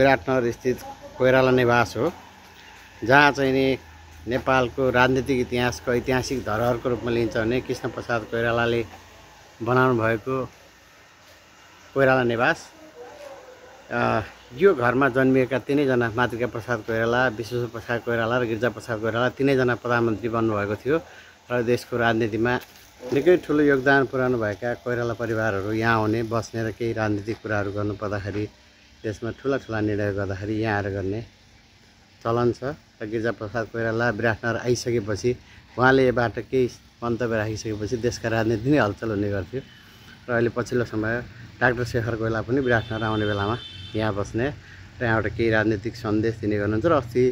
विराटनगर स्थित कोइराला निवास हो, जहाँ चाहिँ नि नेपालको राजनीतिक इतिहासको ऐतिहासिक धरोहरको रूपमा लिन्छ भने कृष्णप्रसाद कोइरालाले बनाउनु भएको कोइराला निवास। यो घरमा जन्मिएका तीनैजना मातृका प्रसाद कोइराला, विश्वेश्वर प्रसाद कोइराला र गिरिजाप्रसाद कोइराला तीनैजना प्रधानमन्त्री बन्नुभएको थियो र देशको राजनीतिमा निकै ठुलो योगदान पुर्याउनु भएका कोइराला परिवारहरू यहाँ आउने, बस्ने र केही राजनीतिक कुराहरू गर्नु पर्दाखेरि देशमा ठुला निर्णय गर्दाखेरि यहाँ आएर गर्ने चलन छ। र गिरिजाप्रसाद कोइराला विराटनगर आइसकेपछि उहाँले यबाट केही मन्तव्य राखिसकेपछि देशका राजनीति नै हलचल हुने गर्थ्यो र अहिले पछिल्लो समय डाक्टर शेखर कोइराला पनि विराटनगर आउने बेलामा यहाँ बस्ने र यहाँबाट केही राजनीतिक सन्देश दिने गर्नुहुन्छ। र अस्ति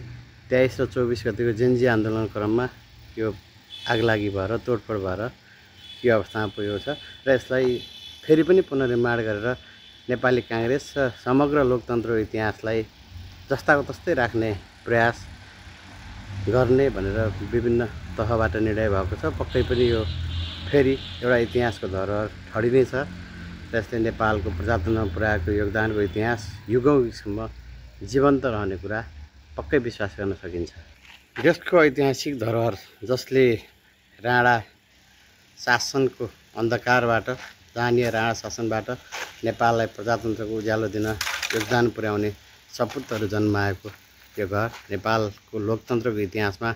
23 र 24 गतिको जेनजी आन्दोलन क्रममा यो आगलागी भएर तोडफोड भएर यो अवस्थामा पुगेको छ र यसलाई फेरि पनि पुनर्निर्माण गरेर नेपाली काङ्ग्रेस र समग्र लोकतन्त्रको इतिहासलाई जस्ताको तस्तै राख्ने प्रयास गर्ने भनेर विभिन्न तहबाट निर्णय भएको छ। पक्कै पनि यो फेरि एउटा इतिहासको धरोहर ठडिने छ र यसले नेपालको प्रजातन्त्रमा पुर्याएको योगदानको इतिहास युगौँसम्म जीवन्त रहने कुरा पक्कै विश्वास गर्न सकिन्छ। यसको ऐतिहासिक धरोहर जसले राणा शासनको अन्धकारबाट, जहाँनिर राणा शासनबाट नेपाललाई प्रजातन्त्रको उज्यालो दिन योगदान पुर्याउने सपुतहरू जन्माएको यो घर नेपालको लोकतन्त्रको इतिहासमा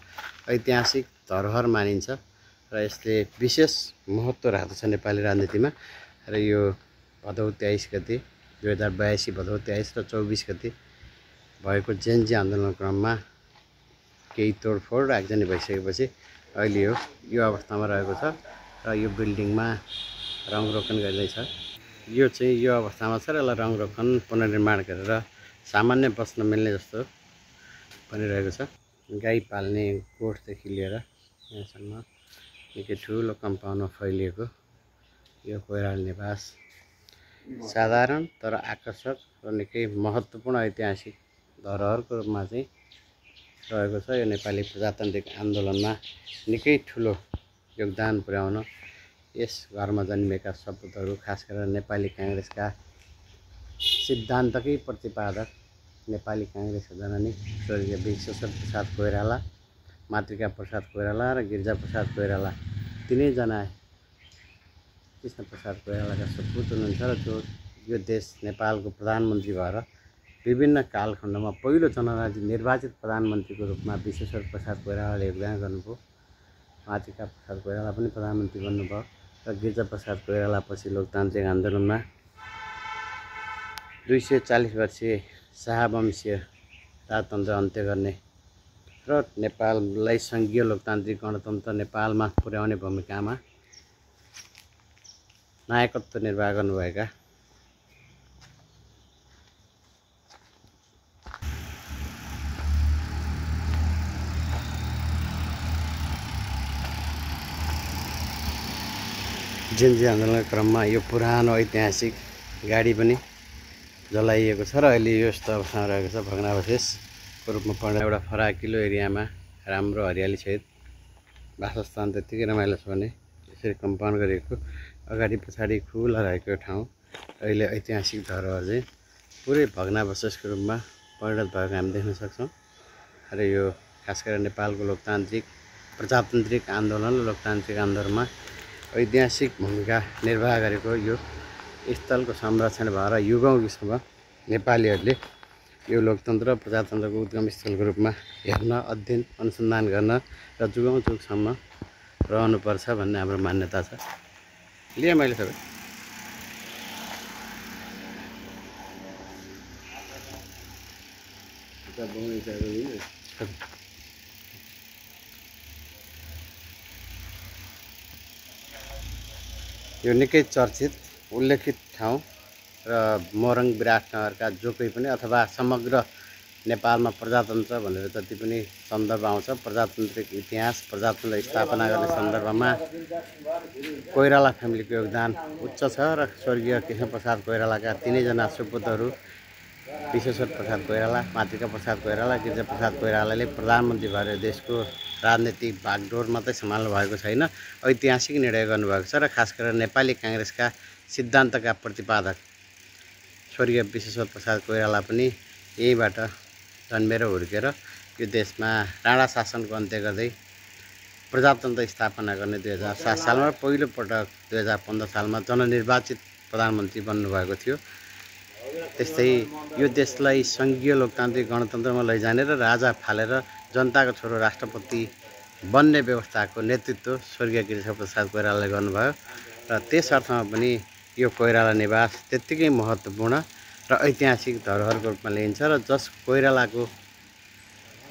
ऐतिहासिक धरोहर मानिन्छ र यसले विशेष महत्त्व राख्दछ नेपाली राजनीतिमा। र यो भदौ 23 गते 2082 भदौ 23 र 24 गते भएको जेनजी आन्दोलन क्रममा केही तोडफोड आगजनी भइसकेपछि अहिले यो अवस्थामा रहेको छ र यो बिल्डिङमा रङरोगन गरिँदैछ। यो चाहिँ यो अवस्थामा छ र यसलाई रङरोगन पुनर्निर्माण गरेर सामान्य बस्न मिल्ने जस्तो बनिरहेको छ। गाई पाल्ने गोठदेखि लिएर यहाँसम्म निकै ठुलो कम्पाउन्डमा फैलिएको यो कोइराला निवास साधारण तर आकर्षक र निकै महत्त्वपूर्ण ऐतिहासिक धरोहरको रूपमा चाहिँ रहेको छ। यो नेपाली प्रजातान्त्रिक आन्दोलनमा निकै ठुलो योगदान पुर्याउन यस घरमा जन्मिएका सपुतहरू, खास गरेर नेपाली काङ्ग्रेसका सिद्धान्तकै प्रतिपादक नेपाली काङ्ग्रेसका जननी स्वर्गीय विश्वेश्वर प्रसाद कोइराला, मातृका प्रसाद कोइराला र गिरिजाप्रसाद कोइराला तीनैजना कृष्णप्रसाद कोइरालाका सपुत हुनुहुन्छ र जो यो देश नेपालको प्रधानमन्त्री भएर विभिन्न कालखण्डमा पहिलो निर्वाचित प्रधानमन्त्रीको रूपमा विश्वेश्वर प्रसाद कोइरालाले योगदान गर्नुभयो। मातृका प्रसाद कोइराला पनि प्रधानमन्त्री बन्नुभयो र गिरिजाप्रसाद कोइराला पछि लोकतान्त्रिक आन्दोलनमा 240 वर्षीय शाहवंशीय राजतन्त्र अन्त्य गर्ने र नेपाललाई सङ्घीय लोकतान्त्रिक गणतन्त्र नेपालमा पुर्याउने भूमिकामा नायकत्व निर्वाह गर्नुभएका जेनजी आन्दोलनको क्रममा यो पुरानो ऐतिहासिक गाडी पनि जलाइएको छ र अहिले यो यस्तो अवस्थामा रहेको छ, भग्नावशेषको रूपमा पर्ने। एउटा फराकिलो एरियामा राम्रो हरियालीसहित वासस्थान त्यत्तिकै रमाइलो छ भने यसरी कम्पाउन्ड गरिएको अगाडि पछाडि खुला रहेको ठाउँ अहिले ऐतिहासिक धरोहर चाहिँ पुरै भग्नावशेषको रूपमा परिणत भएको हामी देख्न सक्छौँ। र यो खास गरेर नेपालको लोकतान्त्रिक प्रजातान्त्रिक आन्दोलन र लोकतान्त्रिक आन्दोलनमा ऐतिहासिक भूमिका निर्वाह गरेको यो स्थलको संरक्षण भएर युगौँसम्म नेपालीहरूले यो लोकतन्त्र प्रजातन्त्रको उद्गम स्थलको रूपमा हेर्न, अध्ययन, अनुसन्धान गर्न र जुगौँसम्म रहनुपर्छ भन्ने हाम्रो मान्यता छ। लिए मैले सबै यो निकै चर्चित उल्लेखित ठाउँ र मोरङ विराटनगरका जो कोही पनि अथवा समग्र नेपालमा प्रजातन्त्र भनेर जति पनि सन्दर्भ आउँछ, प्रजातान्त्रिक इतिहास, प्रजातन्त्र स्थापना गर्ने सन्दर्भमा कोइराला फ्यामिलीको योगदान उच्च छ र स्वर्गीय कृष्णप्रसाद कोइरालाका तीनैजना सुपुतहरू विश्वेश्वर प्रसाद कोइराला, मातृका प्रसाद कोइराला, गिरिजाप्रसाद कोइरालाले प्रधानमन्त्री भएर देशको राजनीतिक बागडोर मात्रै सम्हाल्नु भएको छैन, ऐतिहासिक निर्णय गर्नुभएको छ र खास गरेर नेपाली काङ्ग्रेसका सिद्धान्तका प्रतिपादक स्वर्गीय विश्वेश्वर प्रसाद कोइराला पनि यहीबाट जन्मेर हुर्केर यो देशमा राणा शासनको अन्त्य गर्दै प्रजातन्त्र स्थापना गर्ने 2007 सालमा पहिलोपटक 2015 सालमा जननिर्वाचित प्रधानमन्त्री बन्नुभएको थियो। त्यस्तै यो देशलाई सङ्घीय लोकतान्त्रिक गणतन्त्रमा लैजाने र राजा फालेर जनताको छोरो राष्ट्रपति बन्ने व्यवस्थाको नेतृत्व स्वर्गीय गिरिजाप्रसाद कोइरालाले गर्नुभयो र त्यस अर्थमा पनि यो कोइराला निवास त्यत्तिकै महत्त्वपूर्ण र ऐतिहासिक धरोहरको रूपमा लिइन्छ र जस कोइरालाको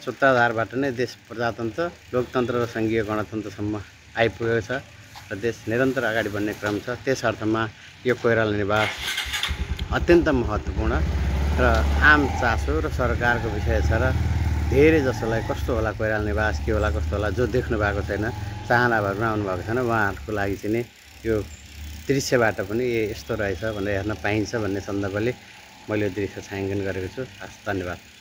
सूत्राधारबाट नै देश प्रजातन्त्र, लोकतन्त्र र सङ्घीय गणतन्त्रसम्म आइपुगेको छ र देश निरन्तर अगाडि बढ्ने क्रम छ। त्यस अर्थमा यो कोइराला निवास अत्यन्त महत्त्वपूर्ण र आम चासो र सरकारको विषय छ र धेरै जसोलाई कस्तो होला कोइराला निवास, के होला कस्तो होला, जो देख्नु भएको छैन, चाहना भरमा आउनु भएको छैन, उहाँहरूको लागि चाहिँ नि यो दृश्यबाट पनि यस्तो रहेछ भनेर हेर्न पाइन्छ भन्ने सन्दर्भले मैले यो दृश्य छायाङ्कन गरेको छु। हस्, धन्यवाद।